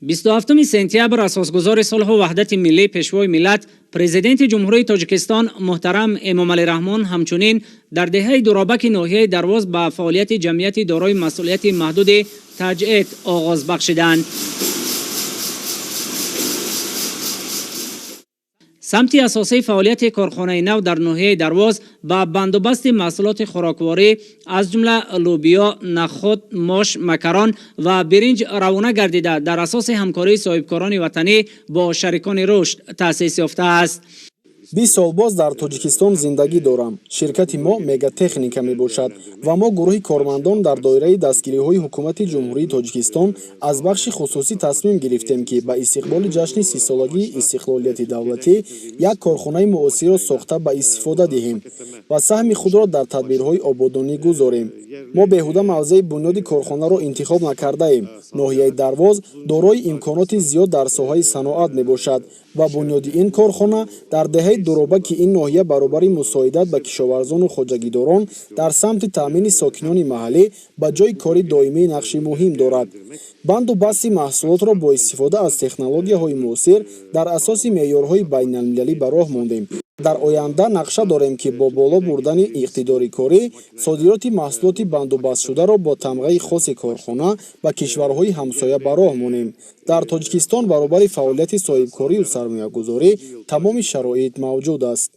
27 сентябр асосгузори сулҳу ваҳдати миллӣ, Пешвои миллат, Президенти Ҷумҳурии Тоҷикистон муҳтарам Эмомалӣ Раҳмон ҳамчунин дар деҳаи Дуробаки ноҳияи Дарвоз ба фаъолияти ҷамъияти дорои масъулияти маҳдуди Таҷэт оғоз бахшиданд. Самти асосии фаъолияти корхонаи нав дар ноҳияи Дарвоз ба бандубасти маҳсулоти хӯрокворӣ, аз ҷумла лӯбиё, нахӯд, мош, макарон ва биринҷ равона гардида, дар асоси ҳамкории соҳибкорони ватанӣ бо шарикони рушд таъсис ёфтааст. 20 сол боз дар Тоҷикистон зиндагӣ дорам. Ширкати мо Мегатехника мебошад ва мо гурӯҳи кормандон дар доираи дастгириҳои Ҳукумати Ҷумҳурии Тоҷикистон аз бахши хусусӣ тасмим гирифтем, ки ба истиқболи ҷашни 30-солагии истиқлолияти давлатӣ як корхонаи муосирро сохта ба истифода диҳем ва саҳми худро дар тадбирҳои ободонӣ гузорем. Мо беҳуда мавзеи бунёди корхонаро интихоб накардаем. Ноҳияи Дарвоз дорои имконоти зиёд дар соҳаи саноат мебошад ва бунёди ин корхона дар деҳаи Дуробаки ин ноҳия баробари мусоидат ба кишоварзону хоҷагидорон дар самти таъмини сокинони маҳаллӣ ба ҷойи кори доимӣ нақши муҳим дорад. Банду басти маҳсулотро бо истифода аз технологияҳои муосир дар асоси меъёрҳои байналмилалӣ ба роҳ мондем. Дар оянда нақша дорем, ки бо боло бурдани иқтидори корӣ содироти маҳсулоти бандубастшударо бо тамғаи хоси корхона ба кишварҳои ҳамсоя ба роҳ монем. Дар Тоҷикистон баробари фаъолияти соҳибкорию сармоягузорӣ тамоми шароит мавҷуд аст.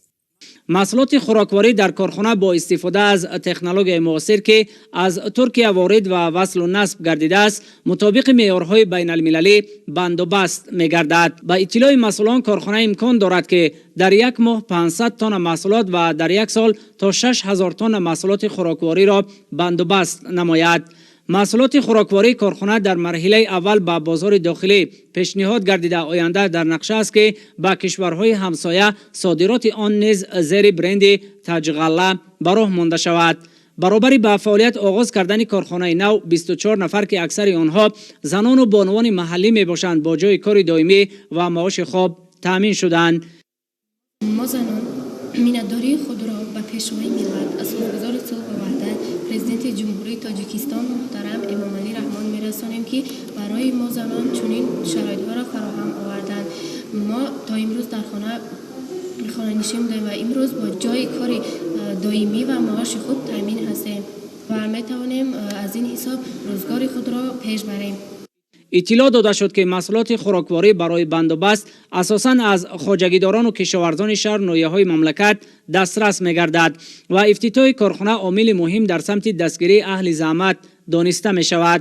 Маҳсулоти хӯрокворӣ дар корхона бо истифода аз технологияи муосир, ки аз Туркия ворид ва васлу насб гардидааст, мутобиқи меъёрҳои байналмилалӣ бандубаст мегардад. Ба иттилои масъулон, корхона имкон дорад, ки дар як моҳ 500 тонна маҳсулот ва дар як сол то 6000 тонна маҳсулоти хӯроквориро бандубаст намояд. Маҳсулоти хӯроквории корхона дар марҳилаи аввал ба бозори дохилӣ пешниҳод гардида, оянда дар нақша аст, ки ба кишварҳои ҳамсоя содироти он низ зери бренди Таҷғалла ба роҳ монда шавад. Баробари ба фаъолият оғоз кардани корхонаи нав, 24 нафар, ки аксари онҳо занону бонувони маҳаллӣ мебошанд, бо ҷойи кори доимӣ ва маоши хоб таъмин шуданд. Мо, занон, миннатдории худро ба Пешвои миллат, асосгузори сулҳу ваҳдат, Президенти Ҷумҳурии Тоҷикистон муҳтарам Эмомалӣ Раҳмон мерасонем, ки барои мо занон чунин шароитҳоро фароҳам оварданд. Мо то имрӯз дар хона хонанишин будем ва имрӯз бо ҷойи кори доимӣ ва маоши хуб таъмин ҳастем ва метавонем аз ин ҳисоб рӯзгори худро пеш барем. Иттилоъ дода шуд, ки маҳсулоти хӯрокворӣ барои бандубаст асосан аз хоҷагидорону кишоварзони шаҳр, ноҳияҳои мамлакат дастрас мегардад ва ифтитоҳи корхона омили муҳим дар самти дастгирии аҳли заҳмат дониста мешавад.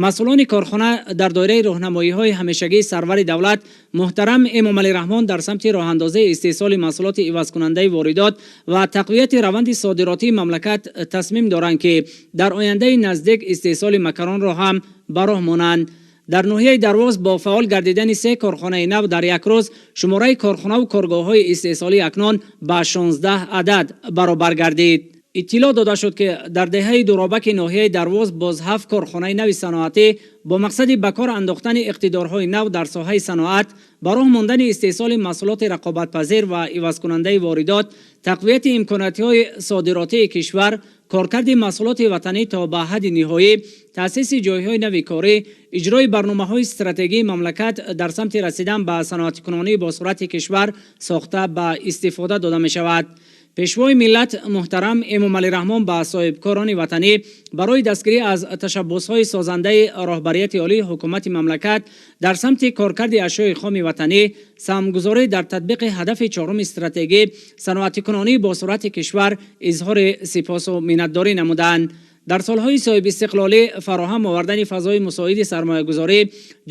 Масъулони корхона дар доираи роҳнамоиҳои ҳамешагии сарвари давлат муҳтарам Эмомалӣ Раҳмон дар самти роҳандозии истеҳсоли маҳсулоти ивазкунандаи воридот ва тақвияти раванди содиротии мамлакат тасмим доранд, ки дар ояндаи наздик истеҳсоли макаронро ҳам ба роҳ монанд. Дар ноҳияи Дарвоз бо фаъол гардидани се корхонаи нав дар як рӯз шумораи корхонаву коргоҳҳои истеҳсолӣ акнун ба 16 адад баробар гардид. Иттилоъ дода шуд, ки дар деҳаи Дуробаки ноҳияи Дарвоз боз ҳафт корхонаи нави саноатӣ бо мақсади ба кор андохтани иқтидорҳои нав дар соҳаи саноат, ба роҳ мондани истеҳсоли маҳсулоти рақобатпазир ва ивазкунандаи воридот, тақвияти имкониятҳои содиротии кишвар, коркарди маҳсулоти ватанӣ то ба ҳадди ниҳоӣ, таъсиси ҷойҳои нави корӣ, иҷрои барномаҳои стратегии мамлакат дар самти расидан ба саноатикунонии босуръати кишвар сохта ба истифода дода мешавад. Пешвои миллат муҳтарам Эмомалӣ Раҳмон ба соҳибкорони ватанӣ барои дастгирӣ аз ташаббусҳои созандаи роҳбарияти олии ҳукумати мамлакат дар самти коркарди ашёи хоми ватанӣ, саҳмгузорӣ дар татбиқи ҳадафи чоруми стратегӣ, саноатикунонии босуръати кишвар изҳори сипосу миннатдорӣ намуданд. Дар солҳои соҳибистиқлолӣ фароҳам овардани фазои мусоиди сармоягузорӣ,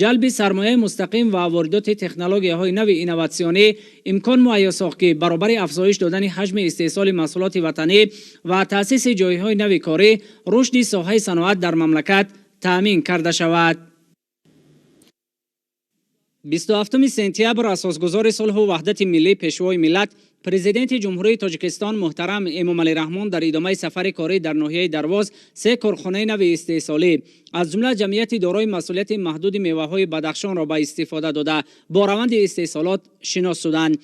ҷалби сармояи мустақим ва воридоти технологияҳои нави инноватсионӣ имкон муҳайё сохт, ки баробари афзоиш додани ҳаҷми истеҳсоли маҳсулоти ватанӣ ва таъсиси ҷойҳои нави корӣ, рушди соҳаи саноат дар мамлакат таъмин карда шавад. 27 сентябр асосгузори сулҳу ваҳдати миллӣ, Пешвои миллат, Президенти Ҷумҳурии Тоҷикистон муҳтарам Эмомалӣ Раҳмон дар идомаи сафари корӣ дар ноҳияи Дарвоз се корхонаи нави истеҳсолӣ, аз ҷумла ҷамъияти дорои масъулияти маҳдуди меваҳои Бадахшонро ба истифода дода, бо раванди истеҳсолот шинос шуданд.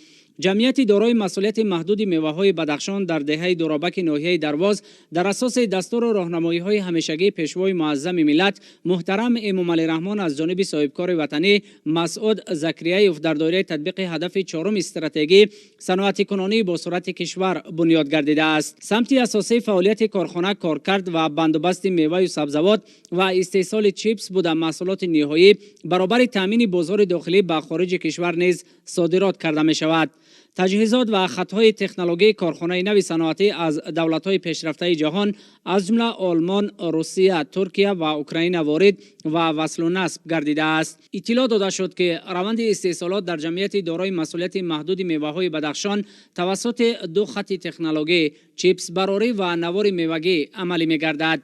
Ҷамъияти дорои масъулияти маҳдуди меваҳои Бадахшон дар деҳаи Дӯробаки ноҳияи Дарвоз дар асоси дастуру роҳнамоиҳои ҳамешагии Пешвои муаззами миллат муҳтарам Эмомалӣ Раҳмон аз ҷониби соҳибкори ватанӣ Масъуд Закрияев дар доираи татбиқи ҳадафи чоруми стратегӣ саноатикунонии босуръати кишвар бунёд гардидааст. Самти асосии фаъолияти корхона коркард ва бандубасти меваю сабзавот ва истеҳсоли чипс буда, маҳсулоти ниҳоӣ баробари таъмини бозори дохилӣ ба хориҷи кишвар низ содирот карда мешавад. Таҷҳизот ва хатҳои технологияи корхонаи нави саноатӣ аз давлатҳои пешрафтаи ҷаҳон, аз ҷумла Олмон, Русия, Туркия ва Украина ворид ва васлу насб гардидааст. Иттилоъ дода шуд, ки раванди истеҳсолот дар ҷамъияти дорои масъулияти маҳдуди меваҳои Бадахшон тавассути ду хати технологӣ чипсбарорӣ ва навори мевагӣ амалӣ мегардад.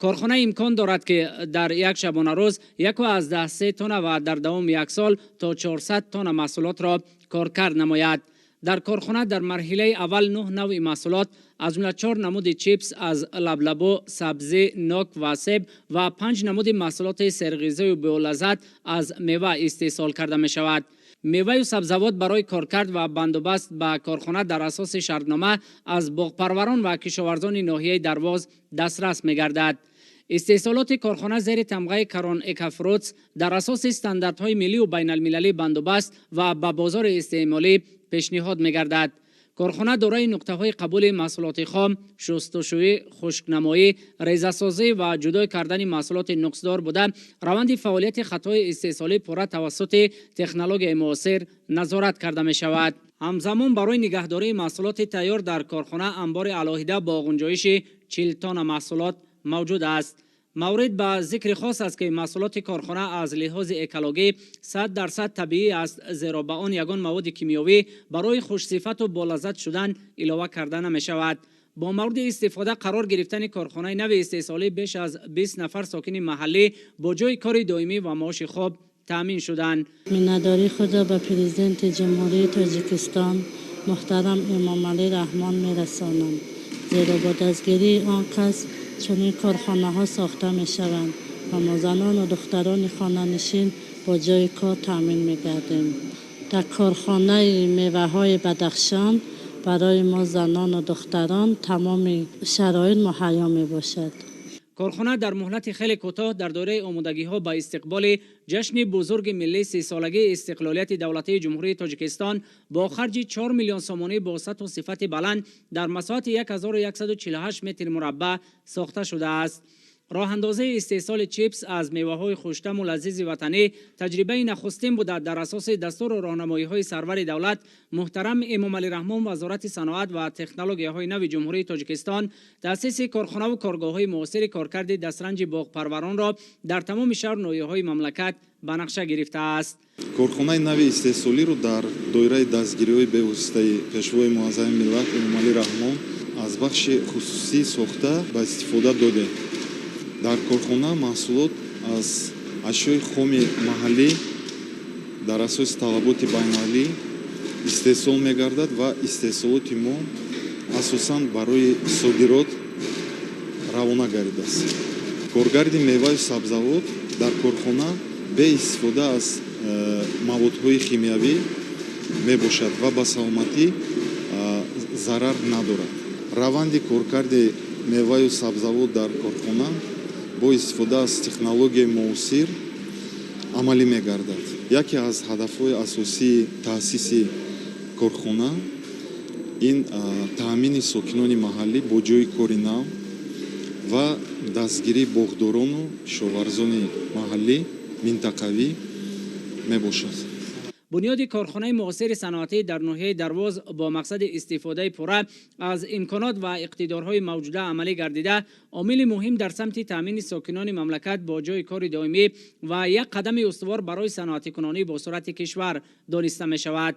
Корхона имкон дорад, ки дар як шабонарӯз 1,3 тонна ва дар давоми як сол то 400 тонна маҳсулотро коркард намояд. Дар корхона дар марҳилаи аввал нӯҳ навъи маҳсулот, аз ҷумла чор намуди чипс аз лаблабу, сабзӣ, нок ва себ ва панҷ намуди маҳсулоти серғизою болаззат аз мева истеҳсол карда мешавад. Меваю сабзавот барои коркард ва бандубаст ба корхона дар асоси шартнома аз боғпарварон ва кишоварзони ноҳияи Дарвоз дастрас мегардад. Истеҳсолоти корхона зери тамғаи Карон Экафрутс дар асоси стандартҳои миллию байналмилалӣ бандубаст ва ба бозори истеъмолӣ пешниҳод мегардад. Корхона дорои нуқтаҳои қабули маҳсулоти хом, шустушӯӣ, хушкнамоӣ, резасозӣ ва ҷудой кардани маҳсулоти нуқсдор буда, раванди фаъолияти хатҳои истеҳсолӣ пурра тавассути технологияи муосир назорат карда мешавад. Ҳамзамон барои нигаҳдории маҳсулоти тайёр дар корхона амбори алоҳида бо ғунҷоиши 40 тонна маҳсулот мавҷуд аст. Маврид ба зикри хос аст, ки маҳсулоти корхона аз лиҳози экологӣ 100% табиӣ аст, зеро ба он ягон маводи кимиёвӣ барои хушсифату болаззат шудан илова карда намешавад. Бо мавриди истифода қарор гирифтани корхонаи нави истеҳсолӣ беш аз 20 нафар сокини маҳаллӣ бо ҷойи кори доимӣ ва маоши хуб таъмин шуданд. Миннатдории худро ба Президенти Ҷумҳурии Тоҷикистон муҳтарам Эмомалӣ Раҳмон мерасонам, зеро бо дастгирии он кас чунин корхонаҳо сохта мешаванд ва мо, занону духтарони хонанишин, бо ҷойи кор таъмин мегардем. Дар корхонаи меваҳои Бадахшон барои мо, занону духтарон, тамоми шароит муҳайё мебошад. Корхона дар муҳлати хеле кӯтоҳ дар доираи омодагиҳо ба истиқболи ҷашни бузурги миллӣ 30-солагии истиқлолияти давлатии Ҷумҳурии Тоҷикистон бо харҷи 4 миллион сомонӣ бо сатҳу сифати баланд дар масоҳати 1148 метр мураббаъ сохта шудааст. Роҳандозии истеҳсоли чипс аз меваҳои хуштаму лазизи ватанӣ таҷрибаи нахустин буда, дар асоси дастуру роҳнамоиҳои сарвари давлат муҳтарам Эмомалӣ Раҳмон Вазорати саноат ва технологияҳои нави Ҷумҳурии Тоҷикистон таъсиси корхонаву коргоҳҳои муосири коркарди дастранҷи боғпарваронро дар тамоми шаҳру ноҳияҳои мамлакат ба нақша гирифтааст. Корхонаи нави истеҳсолиро дар доираи дастгириҳои бевоситаи Пешвои муаззами миллат Эмомалӣ Раҳмон аз бахши хусусӣ сохта ба истифода додем. Дар корхона маҳсулот аз ашёи хоми маҳаллӣ дар асоси талаботи байналмилалӣ истеҳсол мегардад ва истеҳсолоти мо асосан барои содирот равона гардидааст. Коркарди меваю сабзавот дар корхона бе истифода аз маводҳои химиявӣ мебошад ва ба саломатӣ зарар надорад. Раванди коркарди меваю сабзавот дар корхона бо истифода аз технологияи муосир амалӣ мегардад. Яке аз ҳадафҳои асосии таъсиси корхона ин таъмини сокинони маҳаллӣ бо ҷойи кори нав ва дастгирии боғдорону кишоварзони маҳаллӣ, минтақавӣ мебошад. Бунёди корхонаи муосири саноатӣ дар ноҳияи Дарвоз бо мақсади истифодаи пурра аз имконот ва иқтидорҳои мавҷуда амалӣ гардида, омили муҳим дар самти таъмини сокинони мамлакат бо ҷойи кори доимӣ ва як қадами устувор барои саноатикунонӣ бо суръати кишвар дониста мешавад.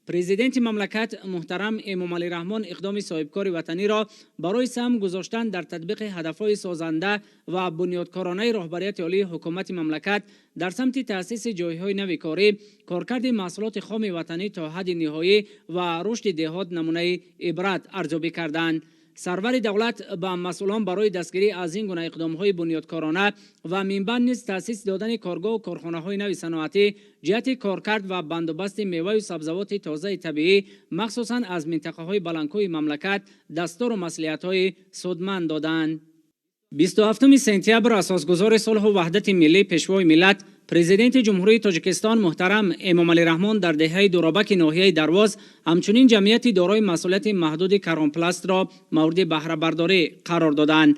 Президенти мамлакат муҳтарам Эмомалӣ Раҳмон иқдоми соҳибкори ватаниро барои саҳм гузоштан дар татбиқи ҳадафҳои созанда ва бунёдкоронаи роҳбарияти олии ҳукумати мамлакат дар самти таъсиси ҷойҳои нави корӣ, коркарди маҳсулоти хоми ватанӣ то ҳадди ниҳоӣ ва рушди деҳот намунаи ибрат арзёбӣ карданд. Сарвари давлат ба масъулон барои дастгирӣ аз ин гуна иқдомҳои бунёдкорона ва минбаъд низ таъсис додани коргоҳу корхонаҳои нави саноатӣ ҷиҳати коркард ва бандубасти меваю сабзавоти тозаи табиӣ, махсусан аз минтақаҳои баландкӯҳи мамлакат, дастуру маслиҳатҳои судманд доданд. 27 сентябр асосгузори сулҳу ваҳдати миллӣ, Пешвои миллат, Президенти Ҷумҳурии Тоҷикистон муҳтарам Эмомалӣ Раҳмон дар деҳаи Дуробаки ноҳияи Дарвоз ҳамчунин ҷамъияти дорои масъулияти маҳдуди Каронпластро мавриди баҳрабардорӣ қарор доданд.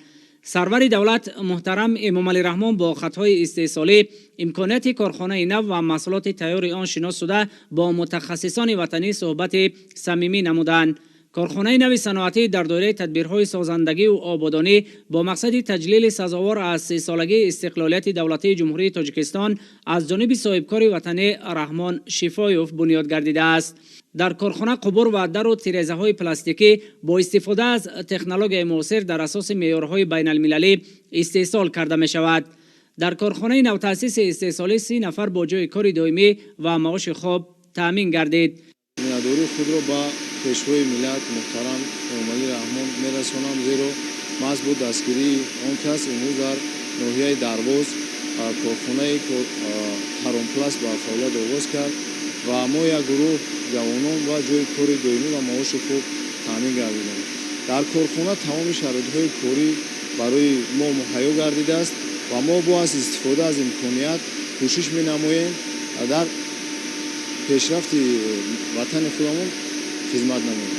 Сарвари давлат муҳтарам Эмомалӣ Раҳмон бо хатҳои истеҳсолӣ, имконияти корхонаи нав ва маҳсулоти тайёри он шинос шуда, бо мутахассисони ватанӣ суҳбати самимӣ намуданд. Корхонаи нави саноатӣ дар доираи тадбирҳои созандагиву ободонӣ бо мақсади таҷлили сазовор аз сесолагии истиқлолияти давлатии Ҷумҳурии Тоҷикистон аз ҷониби соҳибкори ватанӣ Раҳмон Шифоев бунёд гардидааст. Дар корхона қубур ва дару тирезаҳои пластикӣ бо истифода аз технологияи муосир дар асоси меъёрҳои байналмилалӣ истеҳсол карда мешавад. Дар корхонаи навтаъсиси истеҳсолӣ 30 нафар бо ҷойи кори доимӣ ва маоши хуб таъмин гардид. Миннатдории худро ба Пешвои миллат муҳтарам Эмомалӣ Раҳмон мерасонам, зеро маҳз бо дастгирии он кас имрӯз дар ноҳияи Дарвоз корхонаи Каронпласт ба фаъолият оғоз кард ва мо як гурӯҳ ҷавонон ба ҷойи кори доимӣ ва маоши хуб таъмин гардидем. Дар корхона тамоми шароитҳои корӣ барои мо муҳайё гардидааст ва мо бо аз истифода аз имконият кӯшиш менамоем дар пешрафти ватани худамон хизмат намоем.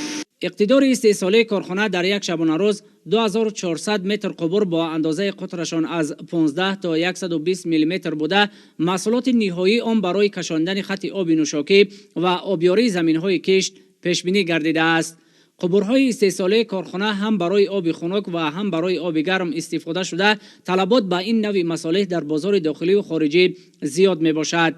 Иқтидори истеҳсолии корхона дар як шабонарӯз 2400 метр қубур бо андозаи қутрашон аз 15 то 120 миллиметр буда, маҳсулоти ниҳоии он барои кашондани хати оби нӯшокӣ ва обёрии заминҳои кишт пешбинӣ гардидааст. Қубурҳои истеҳсолии корхона ҳам барои оби хунук ва ҳам барои оби гарм истифода шуда, талабот ба ин навъи масолеҳ дар бозори дохилию хориҷӣ зиёд мебошад.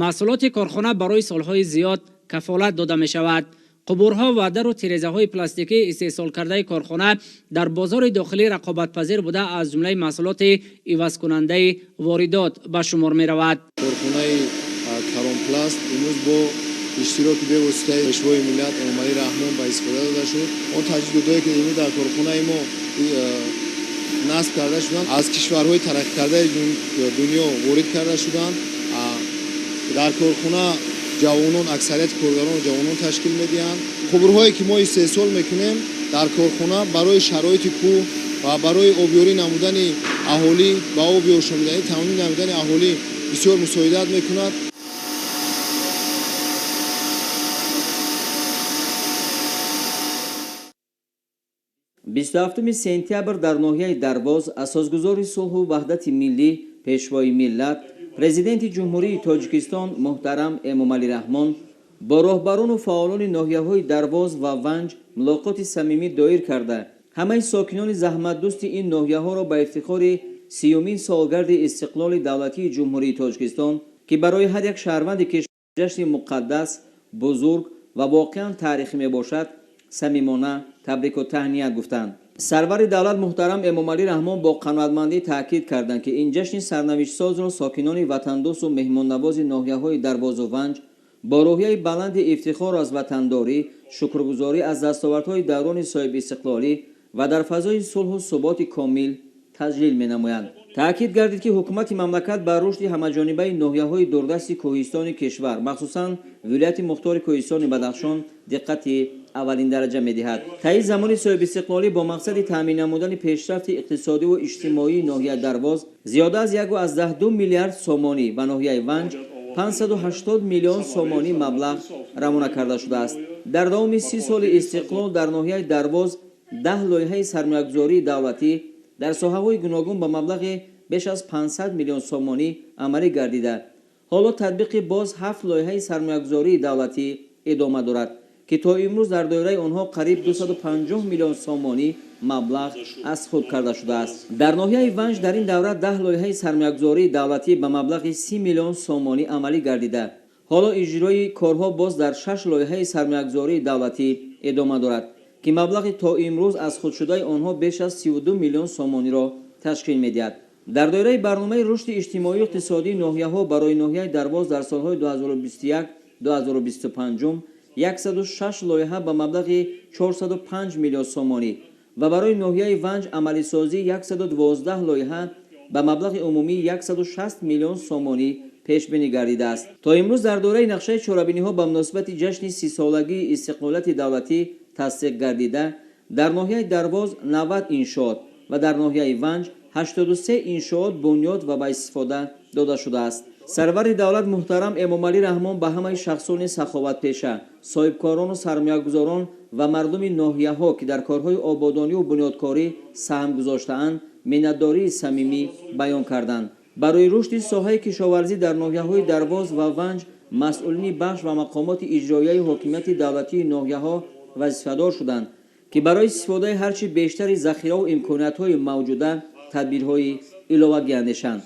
Маҳсулоти корхона барои солҳои зиёд кафолат дода мешавад. Қубурҳо ва дару тирезаҳои пластикӣ истеҳсолкардаи корхона дар бозори дохилӣ рақобатпазир буда, аз ҷумлаи маҳсулоти ивазкунандаи воридот ба шумор меравад. Корхонаи Каронпласт имрӯз бо иштироки бевоситаи Пешвои миллат Эмомалӣ Раҳмон ба истифода дода шуд. Он таҷҳизотҳое, ки имрӯз дар корхонаи мо насб карда шуданд, аз кишварҳои тараққикардаи дунё ворид карда шуданд. Дар корхона ҷавонон, аксарияти коргарон ҷавонон ташкил медиҳанд. Қубурҳое, ки мо истеҳсол мекунем дар корхона, барои шароити кӯҳ ва барои обёрӣ намудани аҳолӣ, ба оби ошомиданӣ таъмин намудани аҳолӣ бисёр мусоидат мекунад. 27 сентябр дар ноҳияи Дарвоз асосгузори сулҳу ваҳдати миллӣ, Пешвои миллат, Президенти Ҷумҳурии Тоҷикистон муҳтарам Эмомалӣ Раҳмон бо роҳбарону фаъолони ноҳияҳои Дарвоз ва Ванҷ мулоқоти самимӣ доир карда, ҳамаи сокинони заҳматдӯсти ин ноҳияҳоро ба ифтихори 30-умин солгарди истиқлоли давлатии Ҷумҳурии Тоҷикистон, ки барои ҳар як шаҳрванди кишвар ҷашни муқаддас, бузург ва воқеан таърихӣ мебошад, самимона табрику таҳният гуфтанд. Сарвари давлат муҳтарам Эмомалӣ Раҳмон бо қаноатмандӣ таъкид карданд, ки ин ҷашни сарнавиштсозро сокинони ватандӯсту меҳмоннавози ноҳияҳои Дарвозу Ванҷ бо рӯҳияи баланди ифтихор аз ватандорӣ, шукргузорӣ аз дастовардҳои даврони соҳибистиқлолӣ ва дар фазои сулҳу суботи комил таҷлил менамоянд. Таъкид гардид, ки ҳукумати мамлакат ба рушди ҳамаҷонибаи ноҳияҳои дурдасти кӯҳистони кишвар, махсусан вилояти мухтори кӯҳистони Бадахшон, диққати аввалиндараҷа медиҳад. Таи замони соҳибистиқлолӣ бо мақсади таъмин намудани пешрафти иқтисодиву иҷтимоии ноҳияи Дарвоз зиёда аз 1,2 миллиард сомонӣ ба ноҳияи Ванҷ 580 миллион сомонӣ маблағ равона карда шудааст. Дар давоми 30 соли истиқлол дар ноҳияи Дарвоз 10 лоиҳаи сармоягузории давлатӣ дар соҳаҳои гуногун ба маблағи беш аз 500 миллион сомонӣ амалӣ гардида, ҳоло татбиқи боз 7 лоиҳаи сармоягузории давлатӣ идома дорад, ки то имрӯз дар доираи онҳо қариб 250 миллион сомонӣ маблағ аз худ карда шудааст. Дар ноҳияи Ванҷ дар ин давра 10 лоиҳаи сармоягузории давлатӣ ба маблағи 30 миллион сомонӣ амалӣ гардида, Ҳоло иҷрои корҳо боз дар 6 лоиҳаи сармоягузории давлатӣ идома дорад, ки маблағи то имрӯз аз худшудаи онҳо беш аз 32 миллион сомониро ташкил медиҳад. Дар доираи барномаи рушди иҷтимоию иқтисодии ноҳияҳо барои ноҳияи Дарвоз дар солҳои 2021-2025 106 лоиҳа ба маблағи 405 миллион сомонӣ ва барои ноҳияи Ванҷ амалисозии 112 лоиҳа ба маблағи умумии 160 миллион сомонӣ пешбинӣ гардидааст. То имрӯз дар доираи нақшаи чорабиниҳо ба муносибати ҷашни 30-солагии истиқлолияти давлатӣ тасдиқ гардида, дар ноҳияи Дарвоз 90 иншоот ва дар ноҳияи Ванҷ 83 иншоот бунёд ва ба истифода дода шудааст. Сарвари давлат муҳтарам Эмомалӣ Раҳмон ба ҳамаи шахсони саховатпеша, соҳибкорону сармоягузорон ва мардуми ноҳияҳо, ки дар корҳои ободониву бунёдкорӣ саҳм гузоштаанд, миннатдории самимӣ баён карданд. Барои рушди соҳаи кишоварзӣ дар ноҳияҳои Дарвоз ва Ванҷ масъулини бахш ва мақомоти иҷроияи ҳокимияти давлатии ноҳияҳо вазифадор шуданд, ки барои истифодаи ҳарчи бештари захираву имкониятҳои мавҷуда тадбирҳои иловагӣ андешанд.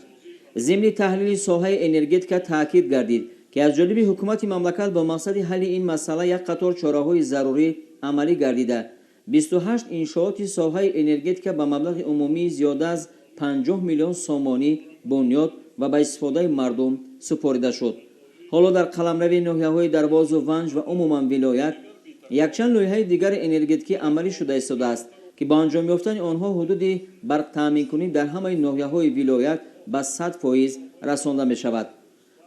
Зимни таҳлили соҳаи энергетика таъкид гардид, ки аз ҷониби ҳукумати мамлакат бо мақсади ҳалли ин масъала як қатор чораҳои зарурӣ амалӣ гардида, 28 иншооти соҳаи энергетика ба маблағи умумии зиёда аз 50 миллион сомонӣ бунёд ва ба истифодаи мардум супорида шуд. Ҳоло дар қаламрави ноҳияҳои Дарвозу Ванҷ ва умуман вилоят якчанд лоиҳаи дигари энергетикӣ амалӣ шуда истодааст, ки бо анҷом ёфтани онҳо ҳудуди барқтаъминкунӣ дар ҳамаи ноҳияҳои вилоят ба 100% расонда мешавад.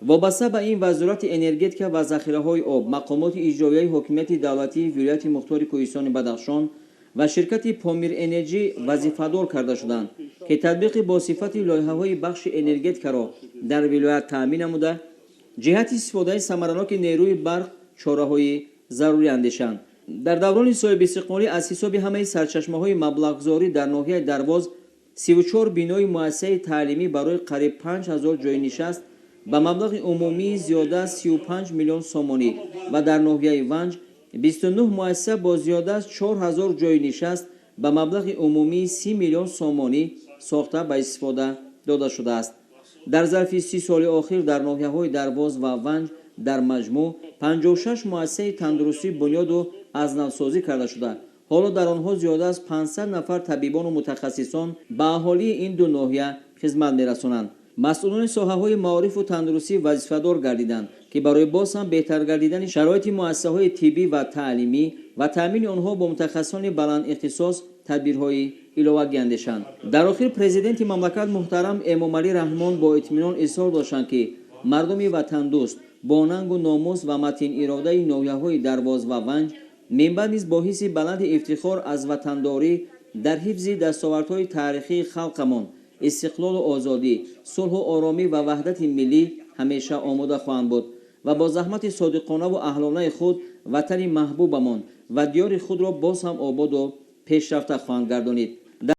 Вобаста ба ин Вазорати энергетика ва захираҳои об, мақомоти иҷроияи ҳокимияти давлатии вилояти мухтори Кӯҳистони Бадахшон ва ширкати Помир Энерҷӣ вазифадор карда шуданд, ки татбиқи бо сифати лоиҳаҳои бахши энергетикаро дар вилоят таъмин намуда, ҷиҳати истифодаи самараноки нерӯи барқ чораҳои зарурӣ андешанд. Дар даврони соҳибистиқлолӣ аз ҳисоби ҳамаи сарчашмаҳои маблағгузорӣ дар ноҳияи Дарвоз 34 бинои муассисаи таълимӣ барои қариб 5000 ҷойнишаст ба маблағи умумии зиёда аз 35 миллион сомонӣ ва дар ноҳияи Ванҷ 29 муассиса бо зиёда аз 4000 ҷойнишаст ба маблағи умумии 30 миллион сомонӣ сохта ба истифода дода шудааст. Дар зарфи 30 соли охир дар ноҳияҳои Дарвоз ва Ванҷ дар маҷмӯъ 56 муассисаи тандурустӣ бунёду аз навсозӣ карда шуда, ҳоло дар онҳо зиёда аз 500 нафар табибону мутахассисон ба аҳолии ин ду ноҳия хизмат мерасонанд. Масъулони соҳаҳои маорифу тандурустӣ вазифадор гардиданд, ки барои боз ҳам беҳтар гардидани шароити муассисаҳои тиббӣ ва таълимӣ ва таъмини онҳо бо мутахассисони баландихтисос тадбирҳои иловагӣ андешанд. Дар охир президенти мамлакат муҳтарам Эмомалӣ Раҳмон бо итминон изҳор доштанд, ки мардуми ватандӯст бо нангу номус ва матин иродаи ноҳияҳои Дарвоз ва Ванҷ минбаъд низ бо ҳисси баланди ифтихор аз ватандорӣ дар ҳифзи дастовардҳои таърихии халқамон, истиқлолу озодӣ, сулҳу оромӣ ва ваҳдати миллӣ ҳамеша омода хоҳанд буд ва бо заҳмати содиқонаву аҳлонаи худ ватани маҳбубамон ва диёри худро боз ҳам ободу пешрафта хоҳанд гардонид.